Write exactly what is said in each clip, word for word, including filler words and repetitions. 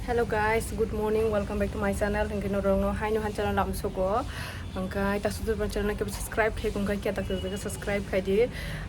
Hello guys, good morning, welcome back to my channel. Hingke norokno haino han channel lamsogo. Hingke ta sudur ban channel ke subscribe khai kung kai kya tak tak subscribe khai di.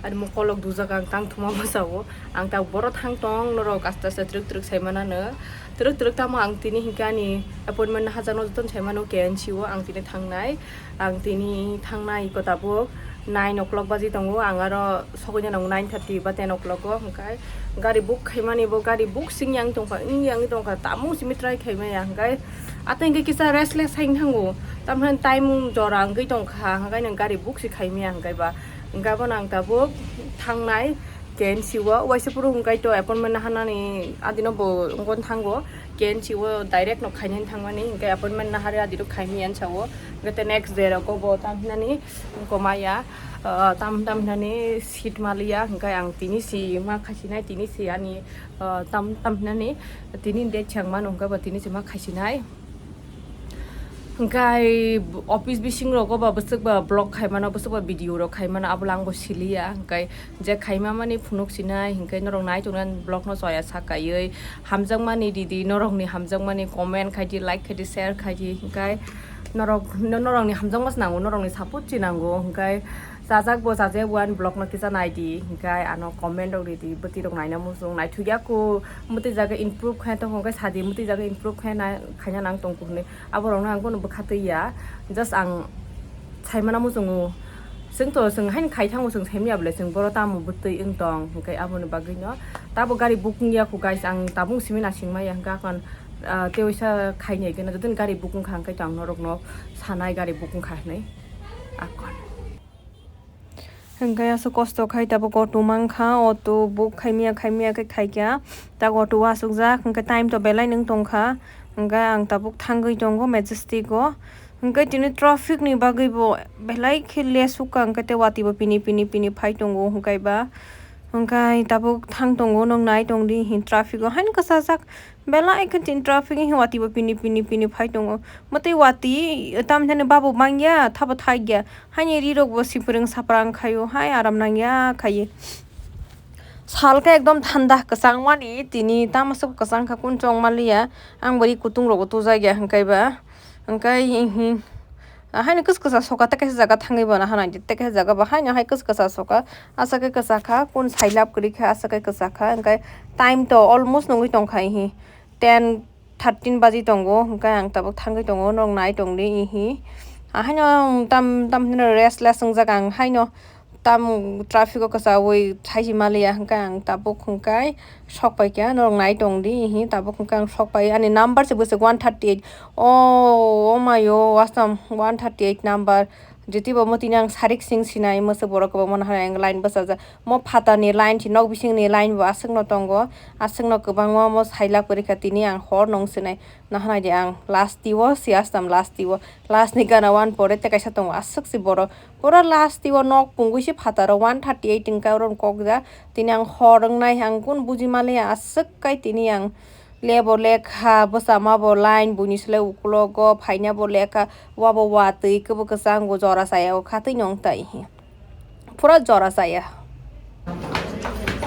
Ani mo kolok dujak ang tang thuma masao. Ang ta boro thang tong norok asta asta truk truk sai manano. Truk truk tamo ang tini hingke ani appointment na hajar no joton sai mano K M C o ang tini thangnai. Ang tini thangnai iko tabuk nine o'clock baji tongo, ang aro sogwi nango nine thirty ba ten o'clock o, hwnkhe gari book khaimani bo gari book sing yang tongkha, wng yang tongkha, tamung simi try khaimaya, hwnkhe ato hwnkhe kisa restless hai thango, tamokhe time jora wngwi tongkha, hwnkhe nang gari book se khaimaya hwnkhe ba, hwnkhe abono ang tabuk thangnai. K M C o waisa phuru hwnkhe to appointment naharnani adino bo wngwi thango. K M C o direct no khainani thangmani, hwnkhe appointment nahari adino khaimani ansao. Hwnkhe te next day rogo bo tam hinani wngkoma ya, ah, tam, tam hinani seat maliya, hwnkhe ang tini si ma khaisinai, tini si ani, ah, tam, tam hinani tini date chang mano, hwnkhe bo tini si ma khaisinai. Hwnkhe office bising rogo ba bwswk ba vlog khaimano, bwswk ba video rok khaimano, abo langbo siliya. Hwnkhe je khaima mani phunuk sinai, hwnkhe norok nai tongna vlog no choya sakaiwi hamjakmani didi, norokni hamjakmani comment khaidi, like khaidi, share khaidi, hwnkhe norok, norokni hamjakma se nango, norokni support se nango, hwnkhe chajak bo chajak bo ani vlog no kisa naidi, hwnkhe ano comment rok ridi, bwtwi rok naina muchung, naithokya kho, mwtwi jaga improve khe tongkha, hwnkhe sadi mwtwi jaga improve khe na, khaina nang tongkha hwnwi. Aborokno ang bono bwkha twi ya, just ang saimano muchungo, chwng to chwng haino khai thango, chwng saimanya bwle chwng boro tamo bwtwi wng tong, hwnkhe aboni bagwino tabo gari book wngya kho guys, ang tabuk simi nasingmaya, hwnkhe akon, ah, tei waisa khaini hwnkhe jotono gari book wngkha, hwnkhe to ang norokno sanai gari book wngkha hwnwi akon. Hwnkhe aswk kosto khai tabuk auto mankha, auto book khaimya khaimya khe khaikha, tak auto o achukjak, hwnkhe time to belai nung tongkha, hwnkhe ang tabuk thangwi tongo Majestic o, hwnkhe tini traffic ni bagwi bo belai khe late sukha, hwnkhe tei watwi bo pini pini pini phai tongo, hwnkhe ba, hwnkhe tabuk thang tongo, nwng nai tongdi, traffic o haino kwchajak. Belai khe tin traffic wngkhe watwi bo pini pini pini phai tongo. Mwtwi watwi tamni hwnwi babo mangya, thabo thakya. Haini rirok bo siprwng saprang khaio, hai aram nangya khaiwi. Sal khe ekdom thanda kwchang mani tini, tamo se kwchang kha kunu chong manliya. Ang bo ri kutung rogo tujakya hwnkhe ba. Hwnkhe, Haino kwsa kwsa soka, tei kaisa jaga thangwi bo nahana di, tei kaisa jaga bo haino hai kwsa kwsa soka, aswk khe kwsa kha, kun sailab kwrwi kha, aswk khe kwsa kha, hwnkhe time to almost nungwi tongkha, ihi ten thirteen baji tongo, hwnkhe ang tabuk thangwi tongo, norok nai tongdi, ihi. Haino ang tam, tam hwnwi restless wngjak ang, haino tam traffic o kwchaui thaisi maliya, hwnkhe ang tabuk hwnkhe. Sok pai kha, norok nai tong di, hi, tabuk hwnkhe ang sok pai, ani number se bwswk one thirty eight. O, o mai o, asam one thirty eight number. Jiti bo mo tini ang sarik sing sinai, mwswk borok kwbangma no hai ang line bwchajak. Mo phatar ni line si, nok bising ni line bo aswk no tongo, aswk no kwbangma mo sailak kwrwi kha, tini ang hor nung sinai. Nahana di ang last o si asam last o, last ni gana one pore tei kaisa tongo, aswk si borok. Pura last o nok pungwi se phataro one thirty eight wngkha, oro kok ja. Tini ang hor wngnai, ang kun buji maliya, aswk kai tini ang lebo lekha, bwchama bo line, buini slai ukulogo phaina bo lekha, wabo watwi kwbo kwchang bo jora chaya o khatwi nw wng tai. Pura jora chaya.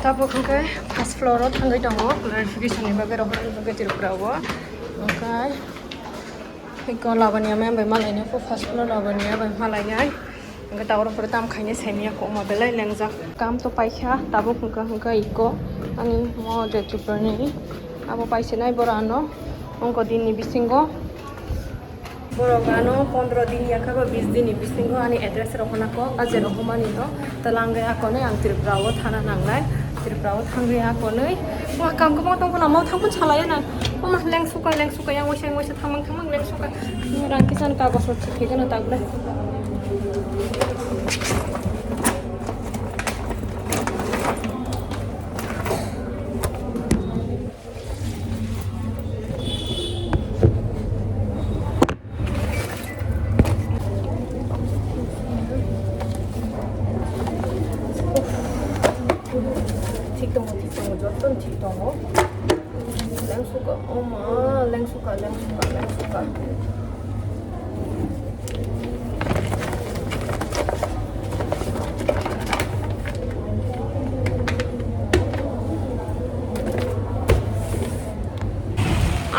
Tabuk hwnkhe first floor o thangwi tongo, clarification ni bagwi rohorna bagwi Tripura o. Hwnkhe Eko Labania ma'am bai malaina ko first floor Labania bai malainai. Hwnkhe ta oro pore tam khainai saimanya ko ma belai lengjak. Kam to paikha tabuk hwnkhe hwnkhe eko ani mo je Tripura ni abo paisinai boro ano wngkha din ni bisingo. Borok ano pondro din yakha ba bis din ni bisingo ani address rok hwnna kok, a je rok hwnmani no twlang ya konwi ang Tripura o thana nangnai, Tripura o thangwi ya konwi. Wa kam kwbang tong phano, mo thang phano salai ya na. Oma leng suka, leng suka, yang waisa, yang waisa, thamang, thamang, leng suka. Rang kisan kagos rok thik khe no tak ble. Thik tongo, thik tongo, joto no thik tongo. Lengsuka, oma, lengsuka, lengsuka, lengsuka.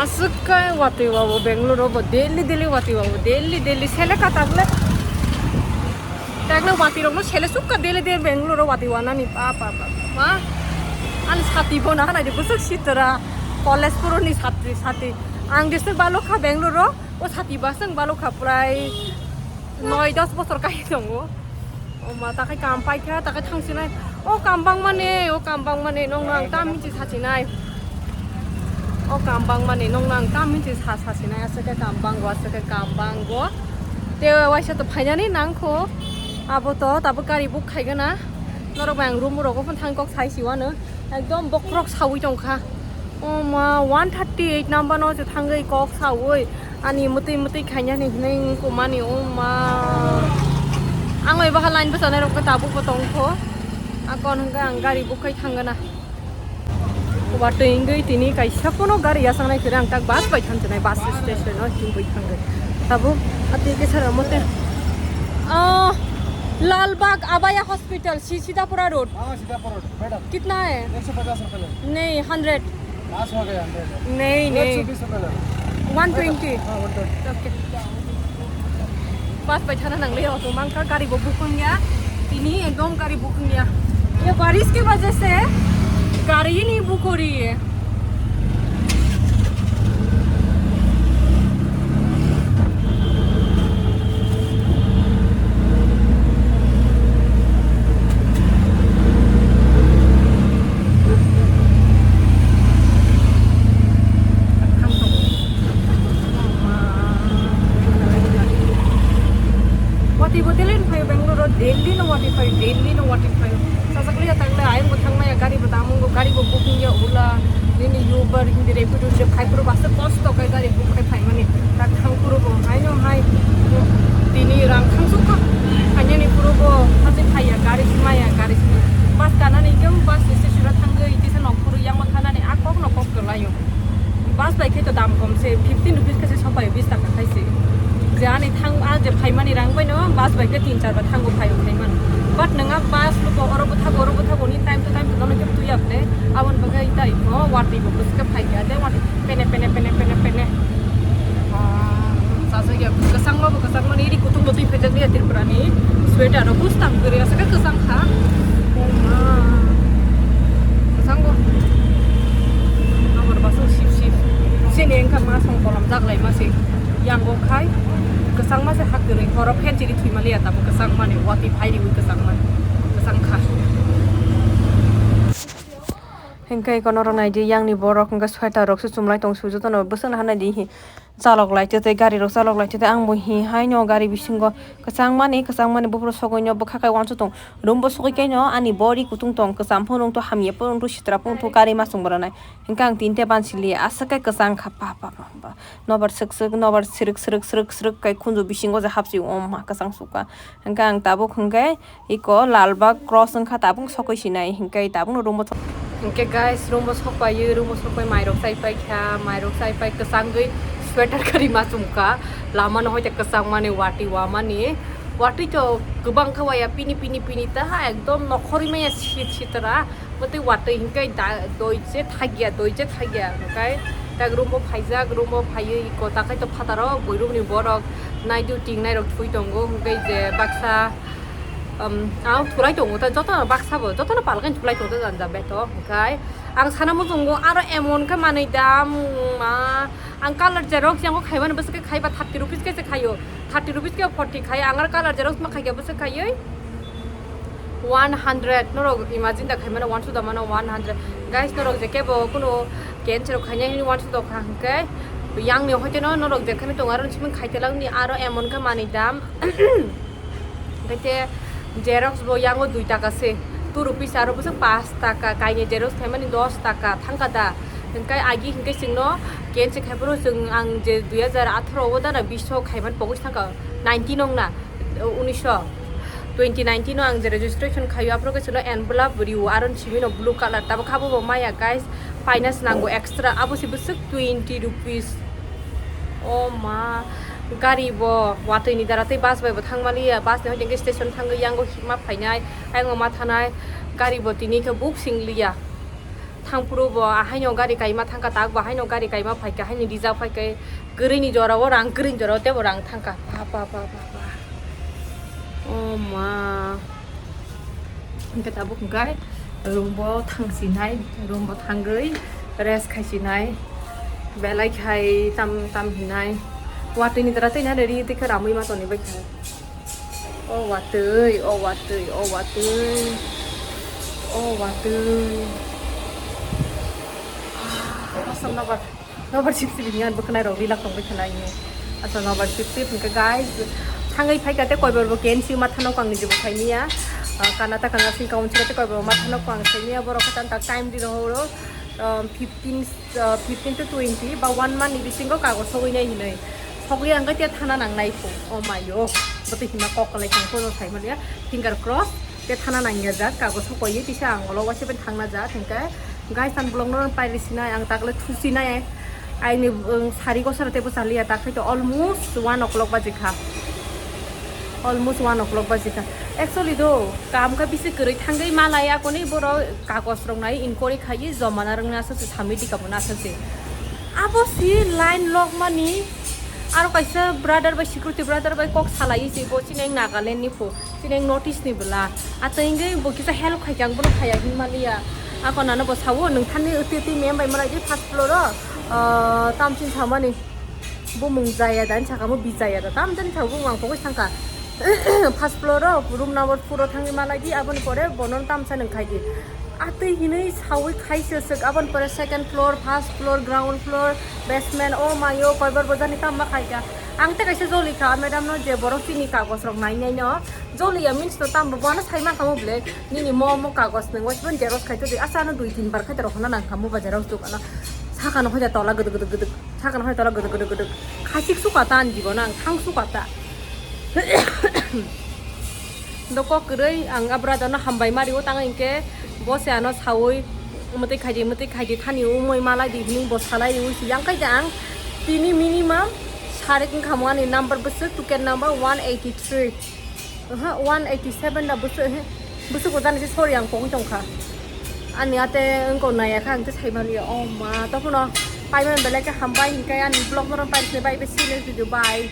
Aswk khe watwi wabo Bangalore bo, daily daily watwi wabo, daily daily sele ka tagle. Tagle watwi rokno sele sukka daily daily Bangalore watwi wanani pa pa pa pa. Ma ani sati bo na hanai de bwswk sitra college puroni satri sati. Ang deswk balokha Bangalore o sati baswk balokha prai noi dos bosor kai tongo. O ma takai kam paikha takai thangsinai. O kam bangmani, o kam bangmani nongno ang tam hinsi sasinai. O kam bangmani nongno ang tam hinsi sa sasinai. Aswk khe kam bango, aswk khe kam bango. Te waisa to phainani nangkho. Abo to tabuk gari book khaigana. Norok bai ang room rogo phano thang kok sai siwano. Ekdom bokrok sawi tongkha. O ma, one thirty eight number no se thangwi kok sawi. Ani mwtwi mwtwi khainani hinwi wngkha mani, o ma. Ang bai baha line bwchanai rok khe tabuk bo tongkho. Akon hwnkhe ang gari book khai thangana. Watwi wngwi tini kaisa phano gari yasangnai khe ang tak bus bai thansinai, bus station o tubui thangwi. Tabuk atwi khe sara mote. Ah, Lalbagh Abaya Hospital, si Sitapura Road. Ah, Sitapura Road, madam. कितना है? एक सौ पचास रुपए लो। नहीं, हंड्रेड। पास हो गया हंड्रेड। नहीं, एक सौ बीस रुपए लो। One twenty. हाँ, वन ट्वेंटी। ओके। बस बैठा ना नंगले हो तो मांग का गाड़ी वो बुक हो गया। इन्हीं एकदम गाड़ी बुक हो गया। ये बारिश की वजह से गाड़ी ही नहीं बुक हो रही है। Wati bo daily no phaio Bangalore o, daily no wati phaio, daily no wati phaio. Sajak liya tang le ayang bo thang maya, gari bo damung bo, gari bo booking ya, Ola, nini Uber, hindi Rapido je phai puro bus kosto kai gari book khai phai mani. Tak thang puro bo hai no hai. Tini rang thang suk kha. Hanya ni puro bo hati phai ya, gari si maya, gari si maya. Bus kana ni jeng bus station o thang gwi tisa nok puro yang ma khana ni a kok no kok kwlaio. Bus bai khe to dam kom se, fifteen rupees khe se sopai, bis taka khai se. Je ani thang, a je phaimani rang bai no bus bai khe tin char bar thango phaio khai mano. But nwng a bus luko oro bwthago, oro bwthago ni time to time to dono khe tuya ble. Aboni bagwi tai pho watwi bo bwswk khe phai kha de, watwi pene, pene, pene, pene, pene. Ah, sajak ya, kwchangma bo kwchangma ni ri kutung bo twi phaijak ya Tripura ni. Sweater rok bwswk tam kwrwi aswk khe kwchang kha. Oh ma. Kwchang bo. Nokbar basu sip sip. Sini engkha ma song kolam jak lai ma se. Yang bo khai. Kwchangma se hak kwrwi. Horo phen chiri thwi mali ya tamo kwchangma ni. Wati phai ri kwchangma. Kwchang kha. Hingke eko norok nai di yang ni borok hingke sweater rok se chumlai tong su jotono bwswk no hanai di hi. Chalok lai tete gari rok chalok lai tete ang bo hi hai no gari bisingo kwchang mani kwchang mani buphuru sogwi no bwkha kai uansuk tong room bo sogwi kai no ani body kutung tong kwcham phano wngtong hamya phano wngtong sitra phano wngtong gari masung bo rwnai hingke ang tinte ban sili aswk kai kwchang kha pa pa pa pa nobar swk swk nobar swrwk swrwk swrwk swrwk kai khunju bisingo je hapsi o ma kwchang sukha hingke ang tabuk hingke Iko Lalbagh cross wngkha tabuk sokoi sinai hinkhe tabukno room o thok. Hinkhe guys room o sokpaiwi room o sokpai mairok chaipai kha mairok chaipai kwchangwi sweater kwrwi ma chumkha lama no hoite kwchangmani watwi wamani watwi to kwbang khe waya pini pini pini ta ekdom nokhorwi maya sit sitra. Bwtwi watwi hinkhe da doi je thakya doi je thakya hinkhe tak room o phaijak room o phaiwi iko takhai to phataro buirokni borok naidu ting nairok thwi tongo hinkhe je baksa. Um, ang thulai tongo ta joto baksa bo joto no palkai thulai tongo ta janja beto hinkhe ang sana muchungo aro emon khe manwi dam ma ang color xerox yango khaimani bwswk khe khaiba thirty rupees khe se khaio thirty rupees khe forty khai ang aro color xerox ma khaikhe bwswk khaioi one hundred norok imagine da khaimano one suda mano one hundred guys norok je kebo kuno cancer khainai hwnwi one suda kha hinkhe yangni hoiteno norok je khani tongo aro simi khaitelakni aro emon khe manwi dam. Hingke te xerox bo yango dui taka se, two rupees aro bwswk pash taka, kaini xerox khaimani dos taka thangka da. Hingke agi hingke chwngno kense khaiphuru chwng ang je dui hajar atharo o dana bish o khaiman pogos thangka, nineteen ong na, unis o, twenty nineteen o ang je registration khaio aphuru khe chwngno envelope rio aro simi no blue colour tabuk kha bo maya guys, finance nango extra abo se bwswk twenty rupees. O ma, gari bo watwi ni dara tei bus bai bo thang maliya, bus ni hoite hwnkhe station thangwi yango hima phainai, ayang ma thanai, gari bo tini khe buk sing liya. Thangphuru bo ahaino gari kaima thangkha, tak bo ahaino gari kaima phaikha, haini rijak phaikha, kwrwini jorao rang, kwrwini jorao teibo rang thangkha. Ba, ba, ba, ba, ba. Oh ma. Hingke tabuk hingke room bo thangsinai, room bo thangwi rest khaisinai. Belai khai tam, tam hinai. Watwi ni dara tei na ready tei khe ramwi ma toni bai kha. O watwi, o watwi, o watwi. O watwi. Ah, asam nobar, nobar sip sip hingan bwkhnai rok rilak tongwi khanai hinwi. Asam nobar sip sip hingke guys. Thangwi phaikha tei koibar bo K N C U mathano kangni jebo saimiya. Ah, Karnataka nursing council tei koibar bo mathano kang saimiya. Borok khe tanta time di rohoro, um, fifteen, uh, fifteen to twenty ba one month ni bisingo kagoj sogwi nai hinwi. Sogwi ang khe thana nang nai phu. Oh my o. Bote hima kok kalai tong kono sai manya. Finger cross. Te thana nang ya jak kagoj sogwi tisa ang olo wase pen thangna jak hingke. Guys, ang vlog no pai risinai, ang takle thusinai. Aini, um, sari gosara tebo chaliya, tak hai to almost one o'clock baji kha. Almost one o'clock baji kha. Actually do, kam kha bisi kwrwi thangwi malai akoni borok kagoj rok nai inquiry khai joma na rwngna aswk se, submit di kabo na aswk se. Abo si line log mani, aro kaisa brother bai, security brother bai kok salai se, bo chini Nagaland ni phu. Chini notice ni bwla. Atwingwi bo kisa help khaikha, ang bono khaya hinmaliya. Ako nano bo sawo, nwng thani uti uti mem bai malai di first floor o, ah, tamchin samani. Bo mung jaya dan saka mo bijaya da. Tam dan sawo bo mang pokoi sangka. First floor o room number four o thangwi malai di, aboni pore bono tamsa nwng khai di. Atwi hinwi sawi khai se swk, aboni pore second floor, first floor, ground floor, basement, o mayo, koibar bojani tamma khaikha. Ang tei kaisa joli kha, madam no je borok chini kagoj rok nai nai no. Joliya means to tamo bono sai mankha mo ble, nini mo mo kagoj nwng waiphano xerox khai todi, asa ano dui tin bar khai rok hwnna nang kha mo ba xerox dukano. Saka no hoja tola gduk gduk gduk, saka no hoja tola gduk gduk gduk, khachik suka ta ani jibono ang thang suka ta. Do kok kwrwi ang abra dono hambai ma rio tang hinkhe bo se ano sawi mwtwi khaidi mwtwi khaidi thani umui malai di hwnwi bo salai riwi si yang khai ang tini minimum sarik wngkha mo ani number bwswk ticket number one eighty three. Aha, one eighty seven da bwswk, he, bwswk bo jani se sorry ang kogwi tongkha. Ani ate wngkha naya kha ang te saimaliya. Oh ma, tokhono paimani belai khe hambai hinkhe ani vlog no pai se bai be sini video bye.